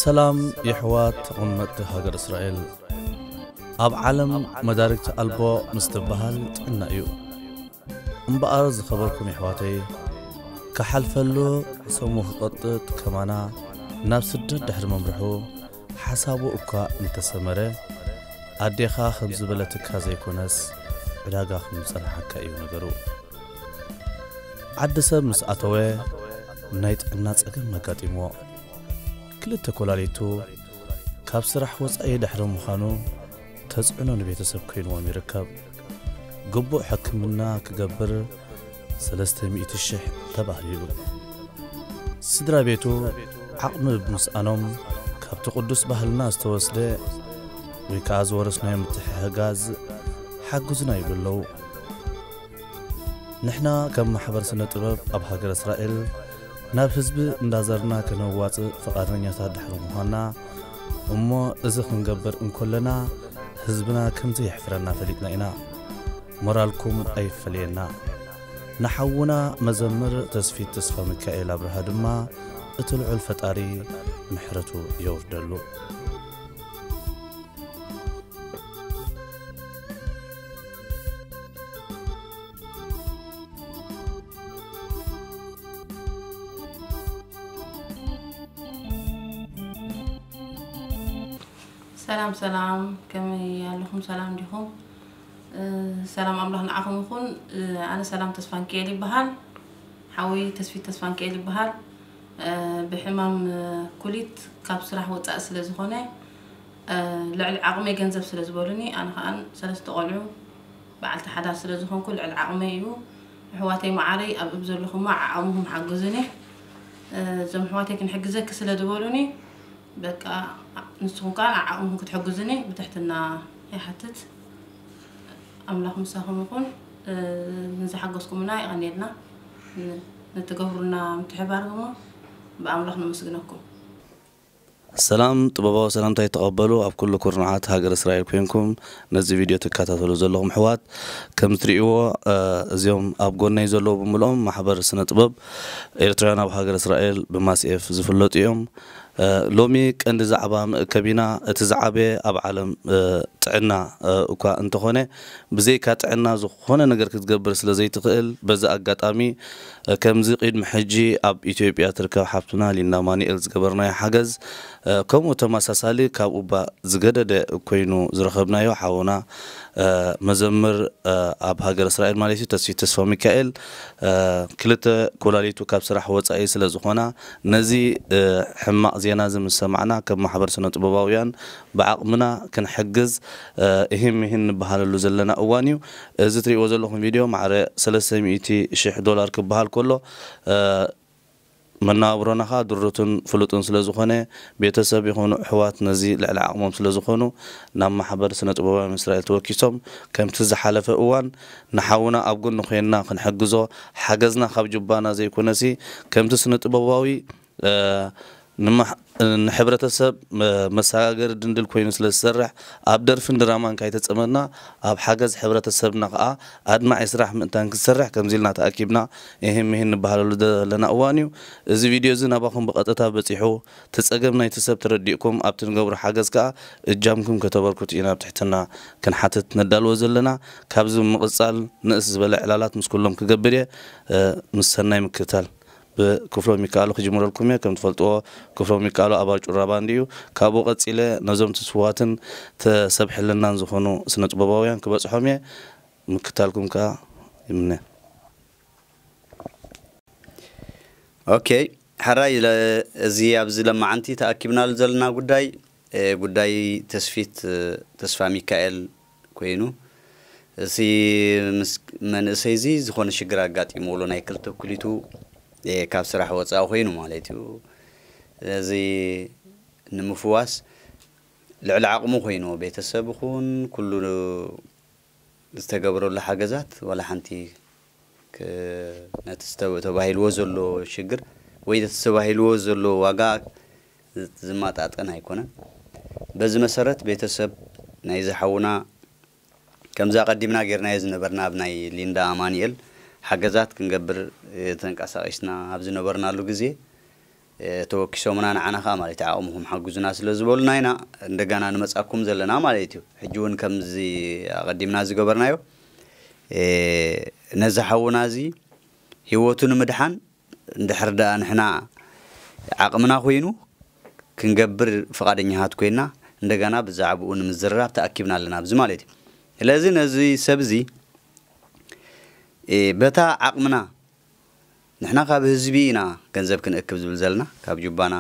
ሰላም የሕዋት ተቐመጥቲ ሃገር እስራኤል። ኣብ ዓለም መዳርግቲ ኣልቦ ምስ ትበሃል ጥዕና እዩ። እምበኣር ዝኸበርኩም የሕዋተይ፣ ክሓልፈሉ ሰሙ ክቐጥጥ ከማና ናብ ስደት ድሕሪ ምምርሑ ሓሳቡ እኳ እንተሰመረ፣ ኣዴኻ ከም ዝበለትካ ዘይኮነስ ዕዳጋ ከም ዝጸንሓካ እዩ ነገሩ። ዓዲ ሰብ ምስ ኣተወ ናይ ጥዕና ጸገም ኣጋጢምዎ። ክልተ ኮላሊቱ ካብ ስራሕ ወጻኢ ድሕሪ ምዃኑ ተጽዕኖ ንቤተሰብ ኮይንዎም ይርከብ። ግቡእ ሕክምና ክገብር ሰለስተ ሚእቲ ሽሕ ተባሂሉ። ስድራ ቤቱ ዓቕሚ ብምስኣኖም ካብቲ ቅዱስ ባህልና ዝተወስደ ወይ ከኣ ዝወረስናዮ ምትሕግጋዝ ሓግዙና ይብሉ ኣለዉ። ንሕና ከም ማሕበር ስነ ጥበብ ኣብ ሃገር እስራኤል ናብ ህዝቢ እንዳዘርና ከነዋጽእ ፍቓደኛታት ድሕሪ ምዃንና እሞ እዚ ክንገብር እንኮለና ህዝብና ከም ዘየሕፍረና ፈሊጥና ኢና። ሞራልኩም ኣይፈለየና። ንሓውና መዘምር ተስፊት ተስፋ ሚካኤል ኣብርሃ ድማ እቲ ልዑል ፈጣሪ ምሕረቱ የውርደሉ። ሰላም ሰላም፣ ከመይ ኣለኹም? ሰላም ዲኹም? እ፣ ሰላም ኣምላኽ ንዓኹም ይኹን። እ፣ ኣነ ሰላም ተስፋ ሚካኤል ይበሃል። ሓወይ ተስፊት ተስፋ ሚካኤል ይበሃል። እ፣ ብሕማም፣ እ፣ ኩሊት ካብ ስራሕ ወጻኢ ስለ ዝኾነ፣ እ፣ ልዕሊ ዓቕመይ ገንዘብ ስለ ዝበሉኒ፣ ኣነ ኸኣ ሰለስተ ቆልዑ በዓልቲ ሓዳር ስለ ዝኾንኩ ልዕሊ ዓቕመይ እዩ። ኣሕዋተይ መዓረይ ኣብ እብ ዘለኹማ ዓዓሙኹም ሓግዙኒ። እ፣ እዞም ኣሕዋተይ ክንሕግዘኪ ስለ ዝበሉኒ፣ በቃ ንስኹም ከኣ ዓዓሙኹም ክትሕግዙኒ ብትሕትና ይሓትት። ኣምላኽ ምሳኹም ይኹን። እ፣ ንዝሓገዝኩምና የቐንየልና። ን-፣ ንትገብሩልና ምትሕባር ድማ ብኣምላኽ ነመስግነኩም። ሰላም ጥበባዊ ሰላምታ ይተቐበሉ ኣብ ኩሉ ኩርናዓት ሃገር እስራኤል ኮይንኩም ነዚ ቪድዮ ትከታተሉ ዘለኹም ኣሕዋት። ከም ትርእይዎ፣ እ፣ እዚኦም ኣብ ጎነይ ዘለዉ ብምልኦም ማሕበር ስነ ጥበብ ኤርትራውያን ኣብ ሃገር እስራኤል ብማስኤፍ ዝፍለጡ እዮም። እ፣ ሎሚ ቀንዲ ዛዕባ መእከቢና እቲ ዝዓበየ ኣብ ዓለም፣ እ፣ ጥዕና፣ እ፣ እኳ እንተኾነ ብዘይካ ጥዕና ዝኾነ ነገር ክትገብር ስለ ዘይትኽእል በዚ ኣጋጣሚ፣ እ፣ ከምዚ ቅድሚ ሕጂ ኣብ ኢትዮጵያ ትርከብ ሓፍትና ሊንዳ ኣማኑኤል ዝገበርናዮ ሓገዝ፣ እ፣ ከምኡ ተመሳሳሊ ካብኡ እባ ዝገደደ ኮይኑ ዝረኸብናዮ ሓውና፣ እ፣ መዘምር፣ እ፣ ኣብ ሃገር እስራኤል ማለት እዩ ተስፊት ተስፋ ሚካኤል፣ እ፣ ክልተ ኮላሊቱ ካብ ስራሕ ወጻኢ ስለ ዝኾና ነዚ፣ እ፣ ሕማቕ ዜና እዚ ምስ ሰማዕና ከም ማሕበር ስነ ጥበባውያን ብዓቕምና ክንሕግዝ፣ እ፣ እሂን ምሂን ንበሃለሉ ዘለና እዋን እዩ። እዚ ትርእይዎ ዘለኹም ቪድዮ ማዕረ ሰለስተ ሚእቲ ሽሕ ዶላር ክበሃል ከሎ፣ እ፣ መነባብሮና ኸኣ ድሩትን ፍሉጥን ስለ ዝኾነ ቤተሰብ ይኹኑ ኣሕዋት ነዚ ልዕሊ ዓቕሞም ስለ ዝኾኑ ናብ ማሕበር ስነ ጥበባውያን እስራኤል ተወኪሶም ከምቲ ዝሓለፈ እዋን ንሓውና ኣብ ጎኑ ኮይንና ክንሕግዞ ሓገዝና ካብ ጁባና ዘይኮነሲ ከምቲ ስነ ጥበባዊ፣ እ፣ ንማሕ-፣ ንሕብረተሰብ መ-፣ መሰጋገሪ ድንድል ኮይኑ ስለ ዝሰርሕ ኣብ ደርፍን ድራማን ካይተጸመድና ኣብ ሓገዝ ሕብረተሰብና ከኣ ኣድማዒ ስራሕ ምእንታን ክንሰርሕ ከምዚ ኢልና ተኣኪብና እሂን ምሂን ንበሃለሉ ዘለና እዋን እዩ። እዚ ቪድዮ እዚ ናባኹም ብቐጥታ በጺሑ እቲ ጸገም ናይቲ ሰብ ተረዲእኩም ኣብቲ ንገብሮ ሓገዝ ከኣ እጃምኩም ከተበርክቱ ኢና ብትሕትና ክንሓትት ነዳልዎ ዘለና። ካብዚ ብምቕጻል ንእስ ዝበለ ዕላላት ምስ ኩሎም ክገብር እየ። እ፣ ምስ ሰናይ ምክትታል። ብክፍሎም ይከኣሉ ክጅምረልኩም እየ። ከም ትፈልጥዎ ክፍሎም ይከኣሉ ኣባል ጩራ ባንድ እዩ። ካብኡ ቀጺለ ነዞም ትስፉዋትን ተሰብ ሕልናን ዝኾኑ ስነ ጥበባውያን ክበጽሖም እየ። ምክታልኩም ከኣ ይምነ። ኦኬ፣ ሕራይ ለ-፣ እዚ ኣብዚ ለማዓንቲ ተኣኪብናሉ ዘለና ጉዳይ፣ እ፣ ጉዳይ ተስፊት፣ እ፣ ተስፋ ሚካኤል ኮይኑ፣ እዚ ምስ መንእሰይ እዚ ዝኾነ ሽግር ኣጋጢምዎ ኣሎ፣ ናይ ክልተ ኩሊቱ፣ እ፣ ካብ ስራሕ ወጻኢ ኮይኑ ማለት እዩ። እዚ ንምፍዋስ ልዕሊ ዓቕሙ ኮይኑ ቤተሰብ ይኹን ኩሉ ዝተገብረሉ ሓገዛት ዋላ ሓንቲ ክ-፣ ነቲ ዝተ-፣ ተባሂልዎ ዘሎ ሽግር ወይ ነቲ ተባሂልዎ ዘሎ ዋጋ ዝ-፣ ዝማጣጠን ኣይኮነን። በዚ መሰረት ቤተሰብ ናይዚ ሓውና ከምዚ ኣቐዲምና ጌርናዮ ዝነበርና ኣብ ናይ ሊንዳ ኣማኑኤል ሓገዛት ክንገብር፣ እ፣ ተንቀሳቒስና ኣብ ዝነበርናሉ ግዜ ተወኪሶምና ንዓና ከዓ ማለት ዓቕምኹም ሓግዙና ስለ ዝበሉና ኢና እንደገና ንመፃኩም ዘለና ማለት እዩ። ሕጂ እውን ከምዚ ኣቐዲምና ዝገበርናዮ ነዚ ሓውና እዚ ህይወቱ ንምድሓን እንድሕር ደኣ ንሕና ዓቕምና ኮይኑ ክንገብር ፍቓደኛታት ኮይና እንደገና ብዛዕባኡ ንምዝርራብ ተኣኪብና ኣለና ኣብዚ ማለት እዩ። ስለዚ ነዚ ሰብ እዚ በታ ዓቕምና ንሕና ካብ ህዝቢ ኢና ገንዘብ ክንእክብ ዝብል ዘለና፣ ካብ ጁባና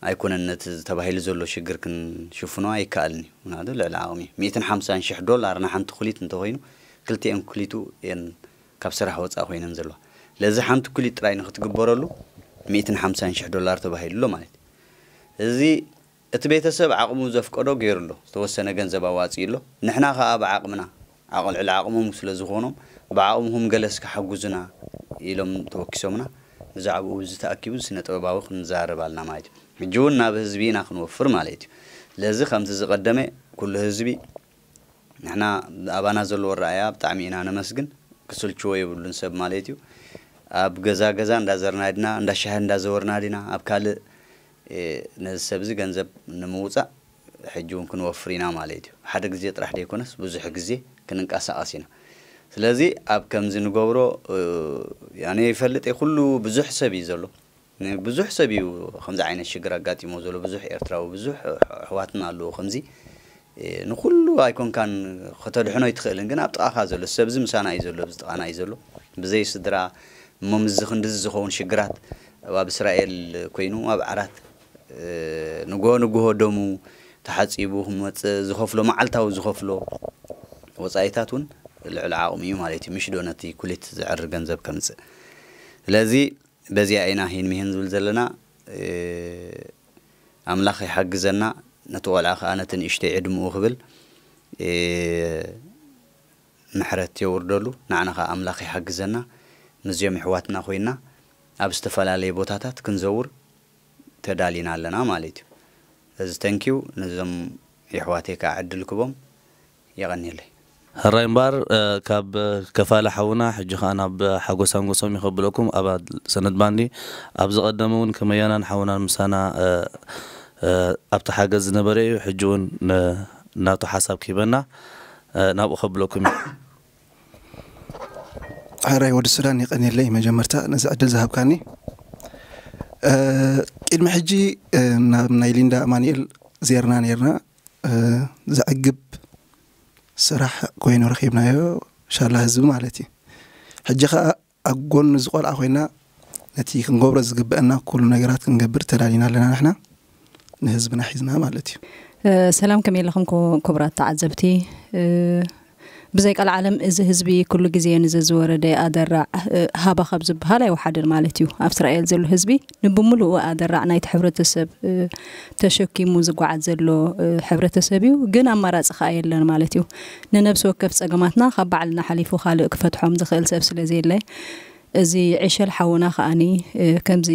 ኣይኮነን። ነቲ ተባሂሉ ዘሎ ሽግር ክንሽፍኖ ኣይከኣልን እዩ። ምክንያቱ ልዕሊ ዓቕሚ እዩ። ሚእትን ሓምሳን ሽሕ ዶላር ንሓንቲ ኩሊት እንተኾይኑ ክልቲኤን ኩሊቱ እየን ካብ ስራሕ ወፃኢ ኮይነን ዘለዋ። ለዚ ሓንቲ ኩሊት ጥራይ ንክትግበረሉ ሚእትን ሓምሳን ሽሕ ዶላር ተባሂሉ ኣሎ ማለት እዩ። እዚ እቲ ቤተሰብ ዓቕሙ ዘፍቀዶ ገይሩ ኣሎ፣ ዝተወሰነ ገንዘብ ኣዋፂኡ ኣሎ። ንሕና ከዓ ብዓቕምና ዓቕል ዕል ዓቕሞም ስለ ዝኾኖም ብዓቕምኹም ገለ እስከ ሓጉዙና ኢሎም ተወኪሶምና። ብዛዕባኡ እዚ ተኣኪቡ ስነ ጥበባዊ ክንዛረብ ኣልና ማለት እዩ። ሕጂ እውን ናብ ህዝቢ ኢና ክንወፍር ማለት እዩ። ስለዚ ከምቲ ዝቐደመ ኩሉ ህዝቢ ንሕና ኣባና ዘለዎ ኣረኣያ ብጣዕሚ ኢና ነመስግን። ክስልችዎ የብሉን ሰብ ማለት እዩ። ኣብ ገዛ ገዛ እንዳዘርና ድና እንዳ ሻሂ እንዳዘወርና ድና ኣብ ካልእ ነዚ ሰብ እዚ ገንዘብ ንምውፃእ ሕጂ እውን ክንወፍር ኢና ማለት እዩ። ሓደ ግዜ ጥራሕ ዘይኮነስ ብዙሕ ግዜ ክንንቀሳቐስ ኢና። ስለዚ ኣብ ከምዚ ንገብሮ ኣነ ይፈልጥ እየ። ኩሉ ብዙሕ ሰብ እዩ ዘሎ። ብዙሕ ሰብ እዩ ከምዚ ዓይነት ሽግር ኣጋጢሞ ዘሎ። ብዙሕ ኤርትራዊ ብዙሕ ኣሕዋትና ኣለዎ ከምዚ። ንኩሉ ኣይኮንካን ከተድሕኖ ኣይትኽእልን፣ ግን ኣብ ጥቓኻ ዘሎ ሰብ እዚ ምሳና እዩ ዘሎ፣ ኣብዚ ጥቓና እዩ ዘሎ። ብዘይ ስድራ እሞ ምስዚ ክንድዚ ዝኸውን ሽግራት ኣብ እስራኤል ኮይኑ ኣብ ዓራት ንግሆ ንግሆ ደሙ ተሓፂቡ ክመፅእ ዝኸፍሎ መዓልታዊ ዝኸፍሎ ወፃኢታት እውን ልዕሊ ዓቕሚ እዩ ማለት እዩ። ምሽ ዶ ነቲ ኩሊት ዘዕሪ ገንዘብ ከምፅእ። ስለዚ በዚኣ ኢና ሂን ሚህን ዝብል ዘለና። ኣምላኽ ይሓግዘና። ነቲ ቆልዓ ከዓ ነቲ ንእሽተይ ዕድምኡ ክብል ምሕረት የውርደሉ። ንዓና ከዓ ኣምላኽ ይሓግዘና። ምስዚኦም ይሕዋትና ኮይና ኣብ ዝተፈላለየ ቦታታት ክንዘውር ተዳሊና ኣለና ማለት እዩ። እዚ ተንኪው ነዞም የሕዋተይ ከዓ ዕድል ክቦም። የቐንየለይ። ሕራይ እምበኣር ካብ ከፋለ ሓውና ሕጂ ከዓ ናብ ሓጎስ ኣንጎሶም ይኸብለኩም ኣባል ሰነድ ባንዲ። ኣብ ዝቐደመ እውን ከመያናን ሓውናን ምሳና ኣብቲ ሓገዝ ዝነበረ እዩ። ሕጂ እውን ናቱ ሓሳብ ክሂበና ናብኡ ከብለኩም እዩ። ሕራይ ወዲ ሱዳን፣ የቐንየለይ መጀመርታ ነዚ ዕድል ዝሃብካኒ። ቅድሚ ሕጂ ናብ ናይ ሊንዳ ኣማኒኤል ዜርና ነርና። ዘዕግብ ስራሕ ኮይኑ ረኺብናዮ፣ ሻላ ህዝቢ ማለት እዩ። ሕጂ ከዓ ኣብ ጎኒ ዝቆልዓ ኮይና ነቲ ክንገብሮ ዝግበአና ኩሉ ነገራት ክንገብር ተዳሊና ኣለና ንሕና ንህዝብና ሒዝና ማለት እዩ። ሰላም፣ ከመይ ኣለኹም ክቡራት ተዓዘብቲ? ብዘይ ቀልዓለም እዚ ህዝቢ ኩሉ ግዜ ንዘዝወረደ ኣደራዕ ሃባ ካብ ዝበሃል ኣይወሓደን ማለት እዩ። ኣብ እስራኤል ዘሎ ህዝቢ ንብምሉኡ ኣደራዕ ናይቲ ሕብረተሰብ ተሸኪሙ ዝጓዓዝ ዘሎ ሕብረተሰብ እዩ። ግን ኣማራፂ ከዓ የለን ማለት እዩ። ንነብሲ ወከፍ ፀገማትና ካብ ባዕልና ሓሊፉ ካልእ ክፈትሖም ዝኽእል ሰብ ስለ ዘየለ፣ እዚ ዕሸል ሓውና ከዓኒ ከምዚ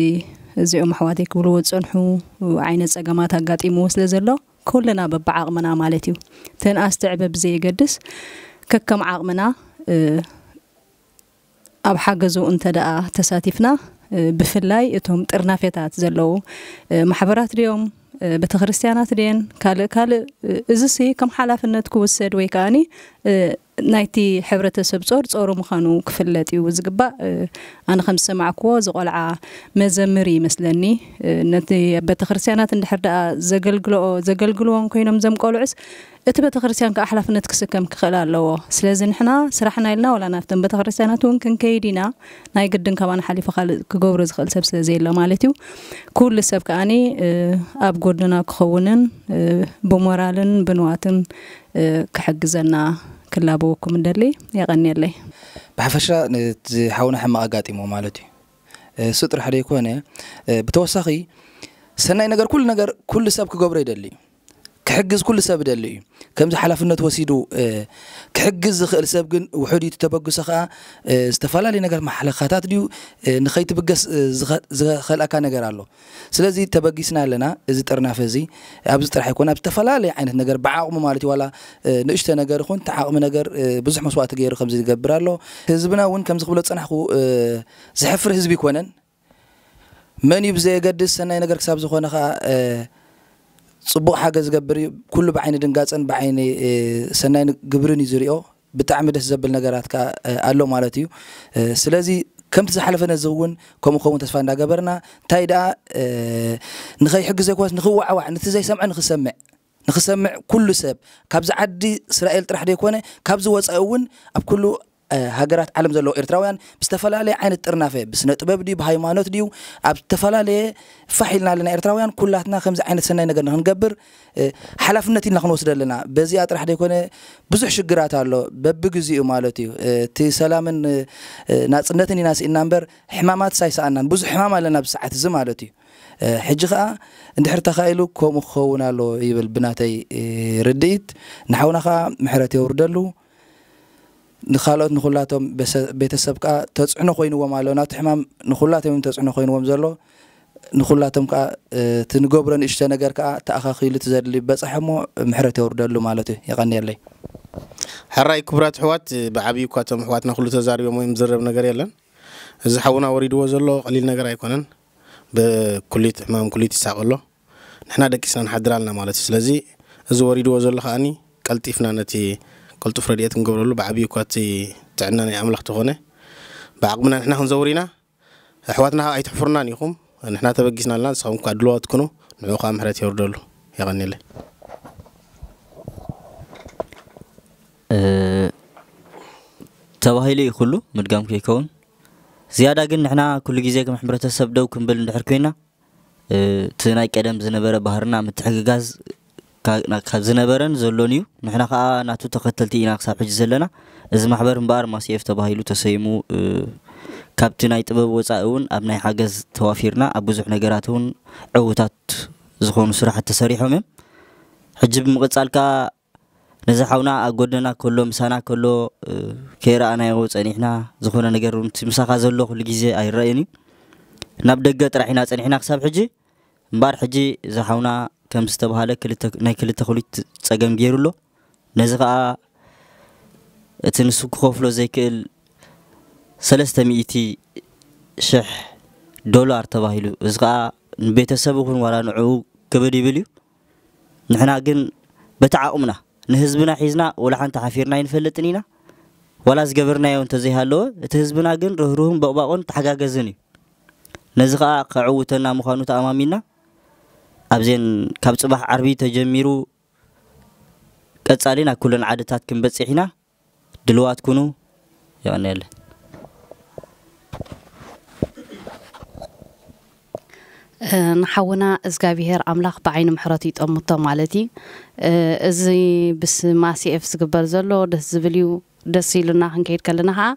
እዚኦም ኣሕዋተይ ክብልዎ ዝፀንሑ ዓይነት ፀገማት ኣጋጢምዎ ስለ ዘሎ ኩልና በብዓቕምና ማለት እዩ፣ ተንኣስ ትዕበ ብዘየገድስ ከከም ዓቕምና ኣብ ሓገዙ እንተ ደኣ ተሳቲፍና፣ ብፍላይ እቶም ጥርናፌታት ዘለዉ ማሕበራት ድዮም፣ ቤተክርስትያናት ድየን፣ ካልእ ካልእ፣ እዚሲ ከም ሓላፍነት ክውሰድ ወይ ከኣኒ ናይቲ ሕብረተሰብ ጾር ጾሩ ምዃኑ ክፍለጥ እዩ ዝግባእ። ኣነ ከም ዝሰማዕክዎ እዚ ቆልዓ መዘምር ይመስለኒ። ነቲ ቤተክርስትያናት እንድሕር ደኣ ዘገልግልኦ ዘገልግልዎም ኮይኖም ዘም ቆልዑስ እቲ ቤተክርስትያን ከዓ ሓላፍነት ክስከም ክኽእል ኣለዎ። ስለዚ ንሕና ስራሕና ኢልና ዋላ ናብተን ቤተክርስትያናት እውን ክንከይድ ኢና። ናይ ግድን ካባና ሓሊፉ ካልእ ክገብሮ ዝኽእል ሰብ ስለ ዘየለ ማለት እዩ። ኩሉ ሰብ ከዓኒ ኣብ ጎድና ክኸውንን ብሞራልን ብንዋትን ክሕግዘና ክላበወኩም እንደሊ። የቐንየለይ። ብሓፈሻ ነቲ ሓውና ሕማቕ ኣጋጢሞ ማለት እዩ። እሱ ጥራሕ ዘይኮነ ብተወሳኺ ሰናይ ነገር ኩሉ ነገር ኩሉ ሰብ ክገብሮ ይደሊ እዩ። ክሕግዝ ኩሉ ሰብ ይደሊ እዩ። ከምዚ ሓላፍነት ወሲዱ ክሕግዝ ዝኽእል ሰብ ግን ውሑድ እዩ። ተበግሶ ከዓ ዝተፈላለዩ ነገር ማሕለኻታት ድዩ ንኸይትብገስ ዝኸልኣካ ነገር ኣሎ። ስለዚ ተበጊስና ኣለና። እዚ ጥርናፈ እዚ ኣብዚ ጥራሕ ኣይኮነ፣ ኣብ ዝተፈላለየ ዓይነት ነገር ብዓቕሙ ማለት እዩ፣ ዋላ ንእሽተ ነገር ይኹን እቲ ዓቕሚ ነገር ብዙሕ መስዋእቲ ገይሩ ከምዚ ይገብር ኣሎ። ህዝብና እውን ከምዚ ክብሎ ዝጸናሕኩ ዘሕፍር ህዝቢ ኣይኮነን። መን እዩ ብዘየገድስ ሰናይ ነገር ክሳብ ዝኾነ ከዓ ጽቡቕ ሓገዝ ዝገብር እዩ። ኩሉ ብዓይኒ ድንጋጸን ብዓይኒ ሰናይ ግብርን እዩ ዝሪኦ። ብጣዕሚ ደስ ዘብል ነገራት ከዓ ኣሎ ማለት እዩ። ስለዚ ከምቲ ዝሓለፈ ነዚ እውን ከምኡ ከውን ተስፋ እንዳገበርና እንታይ ደኣ ንኸይሕግዝ ዘይኮነስ ንኽዋዕዋዕ፣ ነቲ ዘይሰምዐ ንኽሰምዕ ንኽሰምዕ ኩሉ ሰብ ካብዚ ዓዲ እስራኤል ጥራሕ ዘይኮነ ካብዚ ወፃኢ እውን ኣብ ኩሉ ሃገራት ዓለም ዘለዉ ኤርትራውያን ብዝተፈላለየ ዓይነት ጥርናፈ ብስነ ጥበብ ድዩ ብሃይማኖት ድዩ ኣብ ዝተፈላለየ ፋሕ ኢልና ኣለና ኤርትራውያን ኩላትና ከምዚ ዓይነት ሰናይ ነገር ንክንገብር ሓላፍነት ኢልና ክንወስደ ኣለና። በዚኣ ጥራሕ ዘይኮነ ብዙሕ ሽግራት ኣሎ በብግዚኡ ማለት እዩ። እቲ ሰላምን ናፅነትን ኢና ስኢና እምበር ሕማማት ሳይሰኣናን ብዙሕ ሕማም ኣለና ብሰዓት እዚ ማለት እዩ። ሕጂ ከዓ እንድሕር ተኻኢሉ ከምኡ ክኸውን ኣለዎ ይብል ብናተይ ርድኢት። ንሓውና ከዓ ምሕረት የውርደሉ። ንካልኦት ንኩላቶም ቤተሰብ ከዓ ተፅዕኖ ኮይንዎም ኣሎ ናቱ ሕማም ንኩላቶም እዮም ተፅዕኖ ኮይንዎም ዘሎ። ንኩላቶም ከዓ እቲ ንገብሮ ንእሽተ ነገር ከዓ ተኣኻኺሉ እቲ ዘድሊ በፃሕ እሞ ምሕረት የውርደሉ ማለት እዩ። የቐንየለይ። ሕራይ ክቡራት ኣሕዋት፣ ብዓብዩ እኳ እቶም ኣሕዋትና ኩሉ ተዛሪቦም ወይም ዝረብ ነገር የለን። እዚ ሓውና ወሪድዎ ዘሎ ቀሊል ነገር ኣይኮነን። ብኩሊት ሕማም ኩሊት ይሳቀሎ ንሕና ደቂስና ንሓድር ኣለና ማለት እዩ። ስለዚ እዚ ወሪድዎ ዘሎ ከዓኒ ቀልጢፍና ነቲ ቅልጡፍ ረድኤት ክንገብረሉ ብዓብዩ እኳ እቲ ጥዕና ናይ ኣምላኽ ተኾነ ብዓቕምና ንሕና ክንዘውር ኢና። ኣሕዋትና ከዓ ኣይትሕፍሩናን ኢኹም። ንሕና ተበጊስና ኣለና፣ ንስኹም እኳ ድልዋት ኩኑ። ንዑ ከዓ ምሕረት የውርደሉ። የቐንየለይ። ተባሂሉ እዩ ኩሉ ምድጋም ከይከውን። ዝያዳ ግን ንሕና ኩሉ ግዜ ከም ሕብረተሰብ ደው ክንብል እንድሕር ኮይና እቲ ናይ ቀደም ዝነበረ ባህርና ምትሕግጋዝ ካብ ዝነበረን ዘሎን እዩ። ንሕና ከዓ ናቱ ተኸተልቲ ኢና ክሳብ ሕጂ ዘለና። እዚ ማሕበር እምበኣር ማሲኤፍ ተባሂሉ ተሰይሙ ካብቲ ናይ ጥበብ ወፃኢ እውን ኣብ ናይ ሓገዝ ተዋፊርና ኣብ ብዙሕ ነገራት እውን ዕዉታት ዝኾኑ ስራሓት ተሰሪሖም እዮም። ሕጂ ብምቕፃል ከዓ ነዚ ሓውና ኣብ ጎድንና ከሎ ምሳና ከሎ ከይረኣናዮ ፀኒሕና ዝኾነ ነገር እውን እቲ ምሳኻ ዘሎ ኩሉ ግዜ ኣይረኣየን እዩ። ናብ ደገ ጥራሕ ኢና ፀኒሕና ክሳብ ሕጂ። እምበኣር ሕጂ እዚ ሓውና ከም ዝተባሃለ ናይ ክልተ ኩሊት ፀገም ገይሩ ኣሎ። ነዚ ከዓ እቲ ንሱ ክኸፍሎ ዘይክእል ሰለስተ ሚእቲ ሽሕ ዶላር ተባሂሉ፣ እዚ ከዓ ንቤተሰብ ይኹን ዋላ ንዕኡ ክብድ ይብል እዩ። ንሕና ግን በቲ ዓቕምና ንህዝብና ሒዝና ወላ ሓንቲ ሓፊርና ኣይንፈልጥን ኢና። ዋላ ዝገበርናዮ እንተዘይሃለወ እቲ ህዝብና ግን ርህሩህን በቕባቕን ተሓጋገዝን እዩ። ነዚ ከዓ ከዕውተና ምዃኑ ተኣማሚና ኣብዘን ካብ ፅባሕ ዓርቢ ተጀሚሩ ቀፃሊ ናብ ኩለን ዓድታት ክንበፅሕ ኢና። ድልዋት ኩኑ። የቐንየለይ። ንሓውና እግዚኣብሄር ኣምላኽ ብዓይኒ ምሕረቱ ይጠምቶ ማለት እዩ። እዚ ብስማ ሲኤፍ ዝግበር ዘሎ ደስ ዝብል እዩ። ደስ ኢሉና ክንከይድ ከለና ከዓ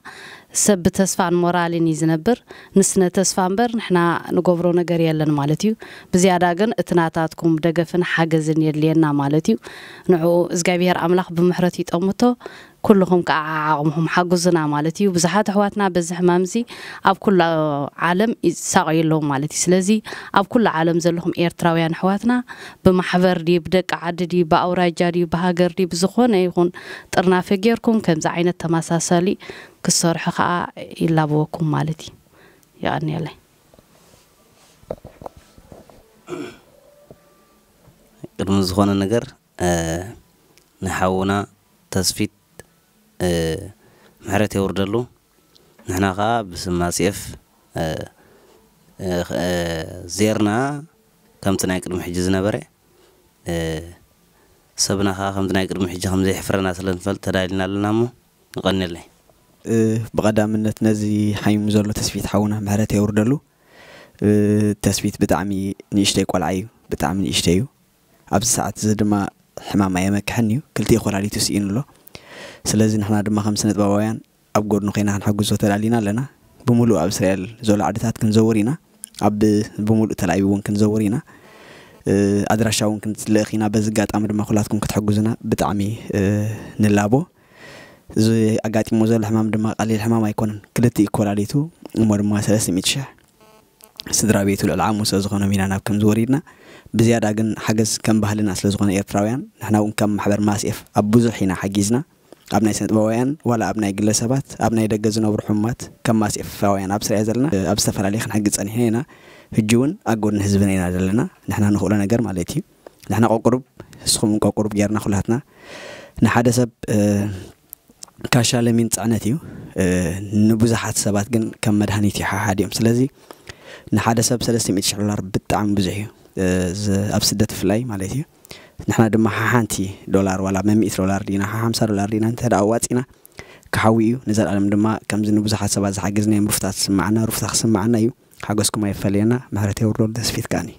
ሰብ ብተስፋን ሞራልን እዩ ዝነብር። ንስነ ተስፋ እምበር ንሕና ንገብሮ ነገር የለን ማለት እዩ። ብዝያዳ ግን እቲ ናታትኩም ደገፍን ሓገዝን የድልየና ማለት እዩ። ንዕኡ እግዚኣብሄር ኣምላኽ ብምሕረቱ ይጠምቶ። ኩልኹም ከዓ ዓቕምኹም ሓጉዙና ማለት እዩ። ብዙሓት ኣሕዋትና በዚ ሕማም እዚ ኣብ ኩሉ ዓለም ይሳቐዩ ኣለዉ ማለት እዩ። ስለዚ ኣብ ኩሉ ዓለም ዘለኹም ኤርትራውያን ኣሕዋትና ብማሕበር ድዩ ብደቂ ዓዲ ድዩ ብኣውራጃ ድዩ ብሃገር ድዩ ብዝኾነ ይኹን ጥርናፈ ጌርኩም ከምዚ ዓይነት ተመሳሳሊ ክትሰርሑ ከዓ ይላበወኩም ማለት እዩ። የቐንየለይ። ቅድሚ ዝኾነ ነገር ንሓውና ተስፊት ምሕረት የውርደሉ። ንሕና ከዓ ብስም ማጽኤፍ ዜርና ከምቲ ናይ ቅድሚ ሕጂ ዝነበረ ሰብና ከዓ ከምቲ ናይ ቅድሚ ሕጂ ከምዘይሕፍረና ስለንፈልጥ ተዳሊና ኣለና እሞ ንቐንየለይ። ብቐዳምነት ነዚ ሓሚሙ ዘሎ ተስፊት ሓውና ምሕረት የውርደሉ። ተስፊት ብጣዕሚ ንእሽተይ ቆልዓ እዩ፣ ብጣዕሚ ንእሽተይ እዩ። ኣብዚ ሰዓት እዚ ድማ ሕማም ኣየመክሕን እዩ፣ ክልቲኡ ኮላሊቱ ስኢኑ ኣሎ። ስለዚ ንሕና ድማ ከም ስነጥበባውያን ኣብ ጎድኑ ኮይና ክንሕግዞ ተዳሊና ኣለና። ብምሉእ ኣብ እስራኤል ዘሎ ዓድታት ክንዘውር ኢና። ኣብ ብምሉእ ተልኣቪቭ እውን ክንዘውር ኢና። ኣድራሻ እውን ክንልእኽ ኢና። በዚ ኣጋጣሚ ድማ ኩላትኩም ክትሕግዙና ብጣዕሚ ንላቦ። እዚ ኣጋጢሞ ዘሎ ሕማም ድማ ቀሊል ሕማም ኣይኮነን። ክልቲኡ ኮላሊቱ እሞ ድማ ሰለስተ ሚእቲ ሽሕ ስድራ ቤቱ ልዕሊ ዓሙ ስለ ዝኾኖም ኢና ናብ ከምዚ ወሪድና። ብዝያዳ ግን ሓገዝ ከም ባህልና ስለ ዝኾነ ኤርትራውያን ንሕና እውን ከም ማሕበር ማስኤፍ ኣብ ብዙሕ ኢና ሓጊዝና። ኣብ ናይ ስነጥበባውያን ዋላ ኣብ ናይ ግለሰባት ኣብ ናይ ደገ ዝነብሩ ሕሙማት ከም ማስኤፋውያን ኣብ ስርያ ዘለና ኣብ ዝተፈላለየ ክንሕግዝ ጸኒሕና ኢና። ሕጂ እውን ኣብ ጎድኒ ህዝብና ኢና ዘለና። ንሕና ንኽእሎ ነገር ማለት እዩ። ንሕና ቆቁሩብ ንስኹም ቆቁሩብ ጌርና ኩላትና ንሓደ ሰብ ካሻ ለሚን ጽዕነት እዩ። ንብዙሓት ሰባት ግን ከም መድሃኒት እዩ ሓሓድ እዮም። ስለዚ ንሓደ ሰብ ሰለስተ ሚእቲ ሽሕ ዶላር ብጣዕሚ ብዙሕ እዩ። ኣብ ስደት ብፍላይ ማለት እዩ። ንሕና ድማ ሓሓንቲ ዶላር ዋላ መሚእት ዶላር ዲና ሓሓምሳ ዶላር ዲና እንተ ኣዋፂና ክሓዊ እዩ። ንዘለኣለም ድማ ከምዚ ንብዙሓት ሰባት ዝሓገዝናዮም ሩፍታ ትስማዓና ሩፍታ ክስማዓና እዩ። ሓጎስኩም ኣይፈለየና። ምሕረት የውርደሉ ተስፊት ከኣኒ።